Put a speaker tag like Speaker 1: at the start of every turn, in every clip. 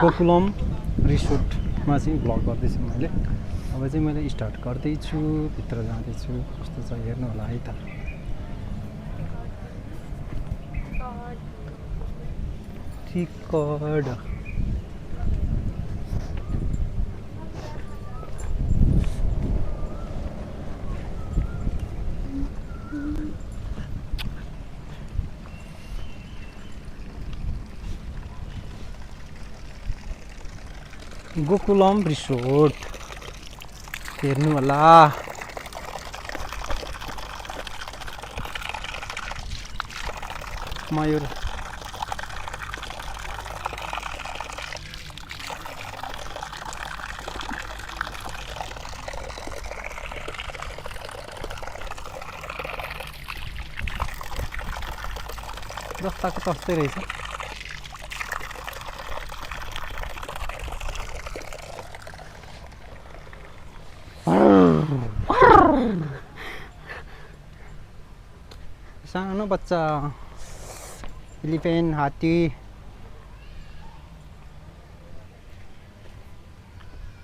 Speaker 1: गोकुलम रिसोर्टमा चाहिँ भ्लग गर्दैछु मैले। अब चाहिँ मैले स्टार्ट गर्दैछु, भित्र जाँदैछु। कस्तो छ हेर्नु होला है त। टिकट गोकुलम रिसोर्ट हेर्नु होला। मयूर जस्ताको तस्तै रहेछ। सानो बच्चा एलिफेन्ट, हात्ती,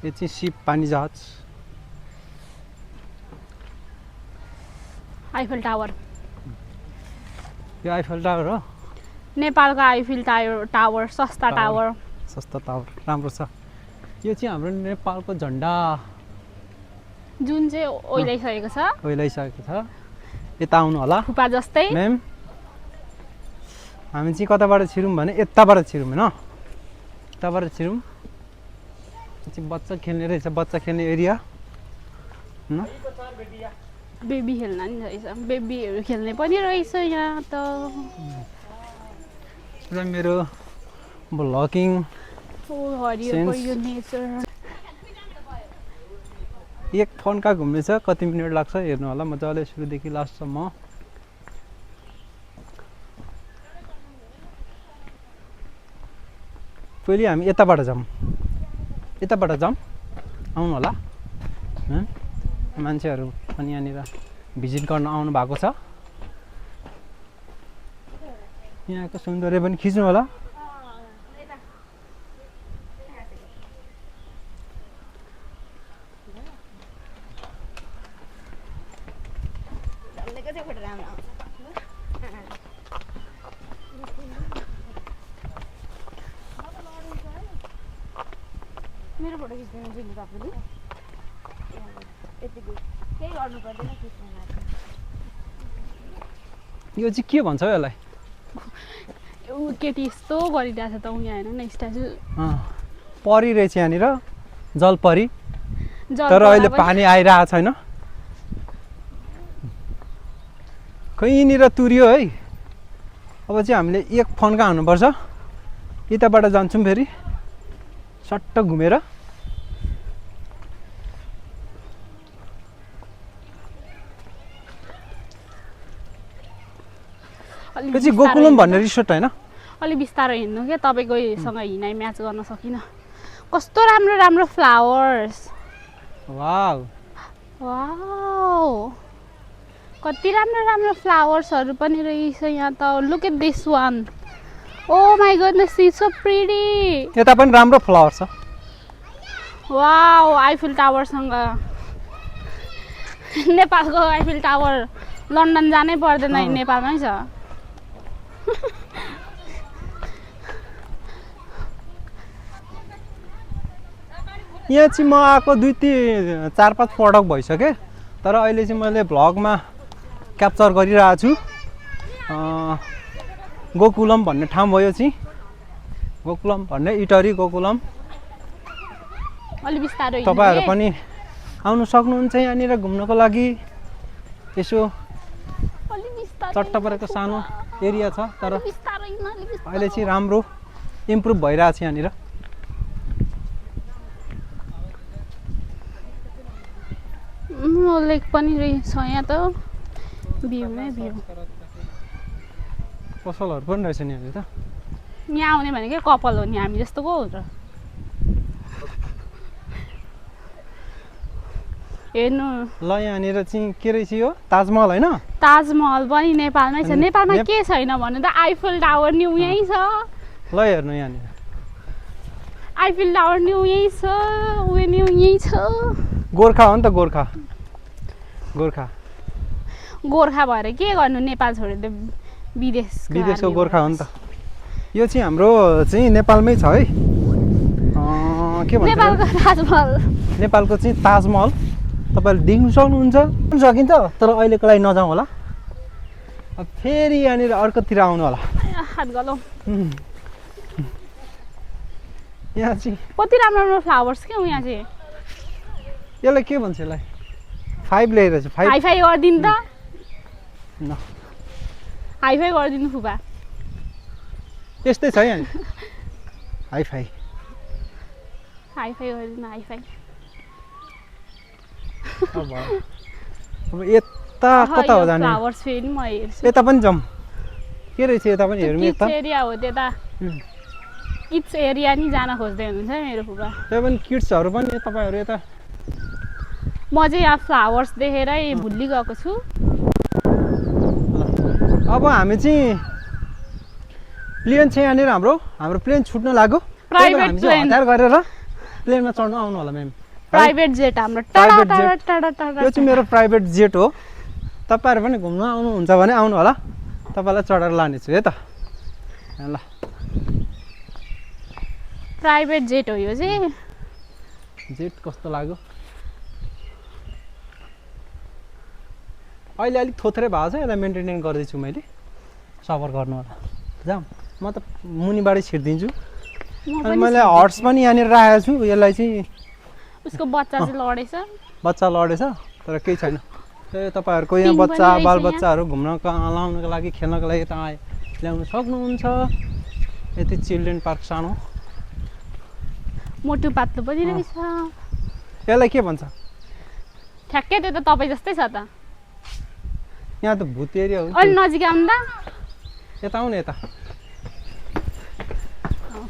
Speaker 1: यो चाहिँ सिप पानी जहाज।
Speaker 2: आइफल टावर,
Speaker 1: यो आइफल टावर हो
Speaker 2: नेपालको आइफल टावर सस्ता टावर।
Speaker 1: सस्ता टावर राम्रो छ। यो चाहिँ हाम्रो नेपालको झन्डा
Speaker 2: जुन चाहिँ ओइलाइसकेको छ।
Speaker 1: ओइलाइसकेको छ। यता आउनु होला
Speaker 2: फुपा जस्तै।
Speaker 1: म्याम हामी चाहिँ कताबाट छिरौँ भने यताबाट छिरौँ होइन, यताबाट छिरौँ। यो चाहिँ बच्चा खेल्ने रहेछ, बच्चा खेल्ने एरिया होइन।
Speaker 2: बेबी खेल्न नि रहेछ, बेबीहरू खेल्ने पनि रहेछ यहाँ त।
Speaker 1: र मेरो भ्लगिङ
Speaker 2: हरियो यो नेचर।
Speaker 1: एक फोनका घुम्ने छ, कति मिनट लाग्छ हेर्नु होला मजाले सुरुदेखि लास्टसम्म। पहिले हामी यताबाट जाऊँ, यताबाट जाऊँ, आउनु होला। मान्छेहरू पनि यहाँनिर भिजिट गर्न आउनु भएको छ। यहाँको सौन्दर्य पनि खिच्नु होला।
Speaker 2: मेरो फोटो खिच्दिनु चाहिँ तपाईँले यतिको केही गर्नु पर्दैन खिच्नु।
Speaker 1: यो चाहिँ के भन्छ यसलाई?
Speaker 2: केटी यस्तो गरिरहेछ त उ यहाँ हेर्नु न स्ट्याचु।
Speaker 1: परी रहेछ यहाँनिर, जलपरी। तर अहिले पानी आइरहेको छैन। खै यहीँनिर तुरियो है। अब चाहिँ हामीले एक फन्का हान्नुपर्छ। यताबाट जान्छौँ फेरि सट्ट घुमेर। यो चाहिँ गोकुलम भन्ने रिसोर्ट होइन?
Speaker 2: अलिक बिस्तारो हिँड्नु क्या, तपाईँकोसँग हिँडाइ म्याच गर्न सकिनँ। कस्तो राम्रो राम्रो फ्लावर्स।
Speaker 1: वाउ
Speaker 2: वाउ, कति राम्रो राम्रो फ्लावर्सहरू पनि रहेछ यहाँ त। Look at this one. Oh my goodness, it's so pretty.
Speaker 1: यता पनि राम्रो फ्लावर छ।
Speaker 2: वाउ, आइफल टावरसँग नेपालको आइफल टावर। लन्डन जानै पर्दैन, नेपालमै छ।
Speaker 1: यहाँ चाहिँ म आएको 2-4-5 पटक भइसक्यो। तर अहिले चाहिँ मैले भ्लगमा क्याप्चर गरिरहेको छु। गोकुलम भन्ने ठाउँ भयो चाहिँ, गोकुलम भन्ने इटरी गोकुलम।
Speaker 2: अलि बिस्तारो हिँड्नु।
Speaker 1: तपाईँहरू पनि आउनु सक्नुहुन्छ यहाँनिर घुम्नको लागि। यसो चट्ट परेको सानो एरिया छ, तर अहिले चाहिँ राम्रो इम्प्रुभ भइरहेको छ यहाँनिर।
Speaker 2: लेक पनि रहेछ यहाँ त, भ्यू नै भ्यू।
Speaker 1: पसलहरू पनि रहेछ नि यहाँनिर त।
Speaker 2: यहाँ आउने भनेकै कपाल हो नि, हामी जस्तो को हो र। हेर्नु
Speaker 1: ल यहाँनिर चाहिँ के रहेछ यो ताजमहल होइन?
Speaker 2: ताजमहल पनि नेपालमै छ। नेपालमा के छैन भन्नु त, आइफल टावर नि यहीँ छ।
Speaker 1: ल हेर्नु यहाँनिर
Speaker 2: आइफिल टावर नि यही छ उयो नि यही छ
Speaker 1: गोर्खा हो नि त गोर्खा गोर्खा
Speaker 2: गोर्खा भएर के गर्नु नेपाल छोडेर
Speaker 1: विदेशको गोर्खा हो नि त यो चाहिँ हाम्रो चाहिँ नेपालमै छ है के भन्छ
Speaker 2: नेपालको ताजमहल
Speaker 1: नेपालको चाहिँ ताजमहल तपाईँले देख्नु सक्नुहुन्छ सकिन्छ तर अहिलेको लागि नजाउँ होला अब फेरि यहाँनिर अर्कोतिर आउनु होला
Speaker 2: हात गलौँ
Speaker 1: यहाँ चाहिँ
Speaker 2: कति राम्रो राम्रो फ्लावर्स के हो यहाँ चाहिँ
Speaker 1: यसलाई के भन्छ यसलाई 5 ल्याएर चाहिँ 5
Speaker 2: हाइफाई गरिदिनु त
Speaker 1: न
Speaker 2: हाइफाई गरिदिनु फुपा
Speaker 1: त्यस्तै छ यहाँ हाइफाई
Speaker 2: हाइफाई गरिदिनु हाइफाई
Speaker 1: अब यता कता हो जाने
Speaker 2: फ्लावर्स फेरि म हेर्छु
Speaker 1: यता पनि जाउँ के रहेछ यता पनि हेरौँ
Speaker 2: किड्स
Speaker 1: यता
Speaker 2: एरिया हो त्यता किड्स एरिया नि जान खोज्दै हुनुहुन्छ मेरो फुपा
Speaker 1: त्यही पनि किड्सहरू पनि तपाईँहरू यता
Speaker 2: म चाहिँ यहाँ फ्लावर्स देखेरै भुल्ली गएको छु
Speaker 1: अब हामी चाहिँ प्लेन चाहिँ यहाँनिर हाम्रो प्लेन छुट्न लाग्यो
Speaker 2: प्राइभेट प्लेन
Speaker 1: हतार गरेर प्लेनमा चढ्न आउनु होला म्याम
Speaker 2: प्राइभेट जेट हाम्रो
Speaker 1: प्राइभेट
Speaker 2: टाढा
Speaker 1: जेट।
Speaker 2: टाढा टाढा
Speaker 1: यो चाहिँ मेरो प्राइभेट जेट हो तपाईँहरू पनि घुम्न आउनुहुन्छ भने आउनु होला तपाईँलाई चढाएर लानेछु है त ल
Speaker 2: प्राइभेट जेट हो यो चाहिँ
Speaker 1: जेट कस्तो लाग्यो अहिले अलिक थोत्रै भएको छ यसलाई मेन्टेन गर्दैछु मैले सफर गर्नु होला जाऊँ म त मुनिबाटै छिर्दिन्छु अनि मैले हर्स पनि यहाँनिर राखेको छु यसलाई चाहिँ
Speaker 2: उसको बच्चा चाहिँ लडेछ
Speaker 1: बच्चा लडेछ तर केही छैन त्यही तपाईँहरूको यहाँ
Speaker 2: पिङ
Speaker 1: बच्चा
Speaker 2: पनि रहेछ
Speaker 1: बालबच्चाहरू घुम्नको लाउनको लागि खेल्नको लागि यता ल्याउनु सक्नुहुन्छ यति चिल्ड्रेन पार्क सानो
Speaker 2: मोटु पातलो पनि रहेछ
Speaker 1: यसलाई के भन्छ
Speaker 2: ठ्याक्कै त्यो त तपाईँ जस्तै छ त
Speaker 1: यहाँ त भूत एरिया हो
Speaker 2: अलि नजिक आउनु त
Speaker 1: यता आउनु यता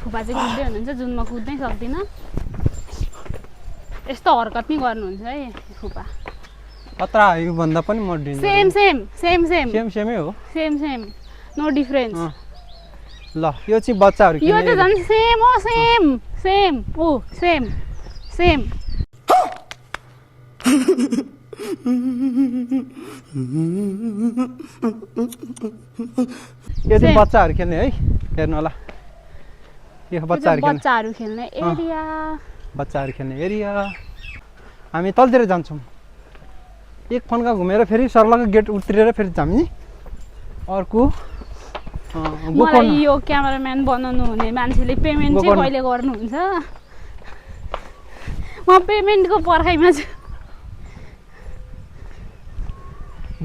Speaker 2: फुपा चाहिँ कुद्दै हुनुहुन्छ जुन म कुद्नै सक्दिनँ यस्तो हरकत नि गर्नुहुन्छ है फुपा
Speaker 1: खतरा योभन्दा पनि म danger
Speaker 2: same same same same
Speaker 1: same सेमै हो
Speaker 2: सेम सेम नो डिफरेन्स
Speaker 1: ल यो चाहिँ बच्चाहरू
Speaker 2: यो त झन् सेम हो सेम सेम ओ सेम सेम
Speaker 1: यो चाहिँ बच्चाहरू खेल्ने है हेर्नु होला यो
Speaker 2: बच्चाहरू खेल्ने एरिया
Speaker 1: बच्चाहरू खेल्ने एरिया हामी तलतिर जान्छौँ एक फन्का घुमेर फेरि सर्लको गेट उत्रिएर फेरि हामी अर्को
Speaker 2: मलाई यो क्यामेराम्यान बनाउनु हुने मान्छेले पेमेन्ट चाहिँ कहिले गर्नुहुन्छ म पेमेन्टको पर्खाइमा छु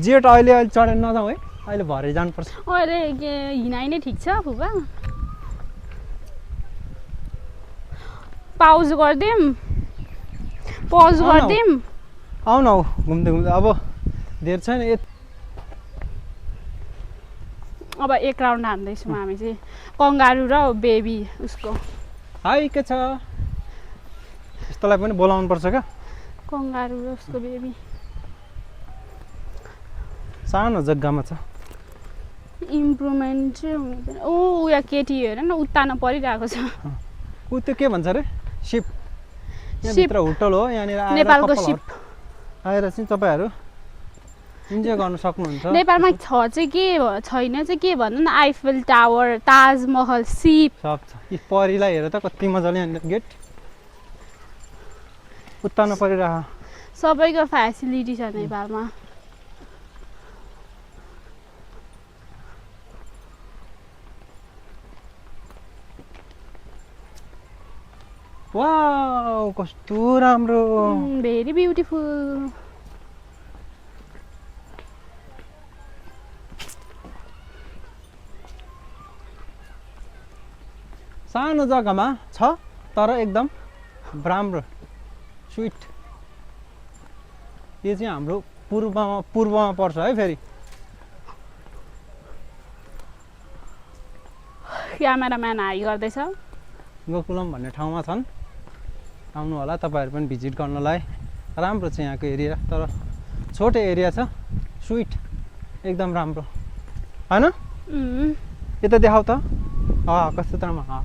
Speaker 1: जेट अहिले चढेर नजाउँ है अहिले भरे जानुपर्छ
Speaker 2: अहिले के हिँडाइ नै ठिक छ फुपा पाउज गरिदिउँ पज गरिदिउँ
Speaker 1: आऊ न घुम्दै घुम्दै अब धेर छैन
Speaker 2: अब एक राउन्ड हान्दैछौँ हामी चाहिँ कङ्गारू र बेबी उसको
Speaker 1: हाई के छ यस्तोलाई पनि बोलाउनु पर्छ क्या
Speaker 2: कङ्गारू र उसको बेबी
Speaker 1: सानो जग्गामा छ
Speaker 2: इम्प्रुभमेन्ट चाहिँ हुँदैन ओ उयो केटी हेर न उत्तानो परिरहेको छ
Speaker 1: ऊ त्यो के भन्छ अरे सिप यहाँभित्र होटल हो यहाँनिर आएर
Speaker 2: नेपालको सिप
Speaker 1: आएर चाहिँ तपाईँहरू इन्जोय गर्न सक्नुहुन्छ
Speaker 2: नेपालमा छ चाहिँ के छैन चाहिँ के भन्नु न आइफेल टावर ताजमहल सिप
Speaker 1: सब छ यी परीलाई हेर त कति मजाले यहाँनिर गेट उत्तानो परिरह
Speaker 2: सबैको फेसिलिटी छ नेपालमा
Speaker 1: वाउ कस्तो राम्रो
Speaker 2: भेरी ब्युटिफुल
Speaker 1: सानो जग्गामा छ तर एकदम राम्रो स्विट यो चाहिँ हाम्रो पूर्वमा पर्छ है फेरि
Speaker 2: क्यामेराम्यान हाई गर्दैछ
Speaker 1: गोकुलम भन्ने ठाउँमा छन् आउनु होला तपाईँहरू पनि भिजिट गर्नलाई राम्रो छ यहाँको एरिया तर छोटो एरिया छ स्विट एकदम राम्रो हैन यता देखाउ त कस्तो राम्रो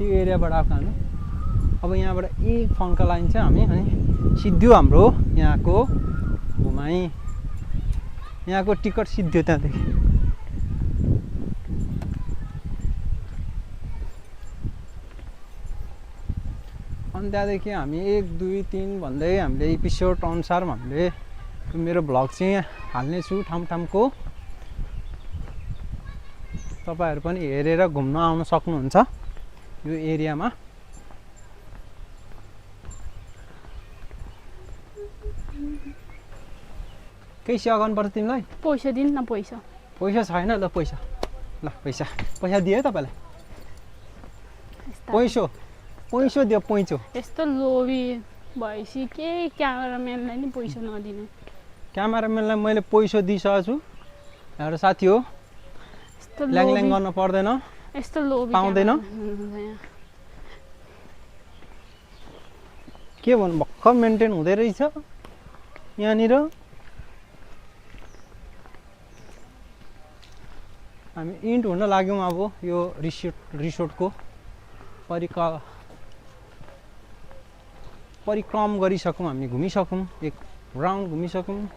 Speaker 1: त्यो एरियाबाट आएको हामी। अब यहाँबाट एक फन्का लाइन चाहिँ हामी अनि सिद्धो हाम्रो यहाँको घुमाइ, यहाँको टिकट सिद्धो त्यहाँदेखि। अनि त्यहाँदेखि हामी 1 2 3 भन्दै हामीले एपिसोड अनुसार हामीले मेरो भ्लग चाहिँ हाल्नेछु ठाउँ ठाउँको। तपाईहरु पनि हेरेर घुम्न आउन सक्नुहुन्छ यो एरियामा। केही सेवा गर्नुपर्छ तिमीलाई?
Speaker 2: पैसा दिनु न पैसा।
Speaker 1: पैसा छैन ल पैसा। ल पैसा दिए तपाईलाई? पैसो दियो पैँचो।
Speaker 2: यस्तो लोभी भएपछि के क्यामेराम्यानलाई नि पैसा नदिने।
Speaker 1: क्यामेराम्यानलाई मैले पैसा दिइसकेको छु। हाम्रो साथी हो।
Speaker 2: यस्तो
Speaker 1: ल्याङ गर्न पर्दैन।
Speaker 2: यस्तो लोभी
Speaker 1: पाउँदैन। के भन्नु भक्क मेन्टेन हुँदै रहेछ यहाँनिर। हामी इन्ड हुन लाग्यौँ अब यो रिसोर्टको परिक्रम गरिसकौँ, हामी घुमिसकौँ, एक राउन्ड घुमिसकौँ।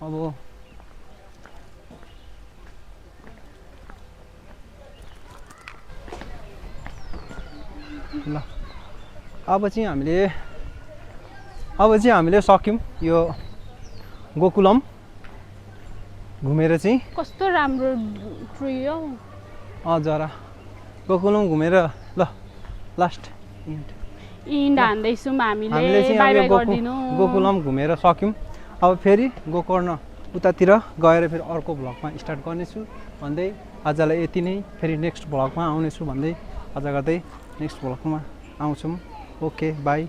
Speaker 1: अब ल अब चाहिँ हामीले सक्यौँ यो गोकुलम घुमेर चाहिँ।
Speaker 2: कस्तो राम्रो ट्री हो।
Speaker 1: जरा गोकुलम घुमेर ल लास्ट
Speaker 2: इन्ड हान्दैछौँ
Speaker 1: हामीले चाहिँ गोकुलम घुमेर सक्यौँ। अब फेरि गोकर्ण उतातिर गएर फेरि अर्को भ्लगमा स्टार्ट गर्नेछु भन्दै आजलाई यति नै। फेरि नेक्स्ट भ्लगमा आउनेछु भन्दै आजा गर्दै नेक्स्ट भ्लगमा आउँछौँ। Okay by.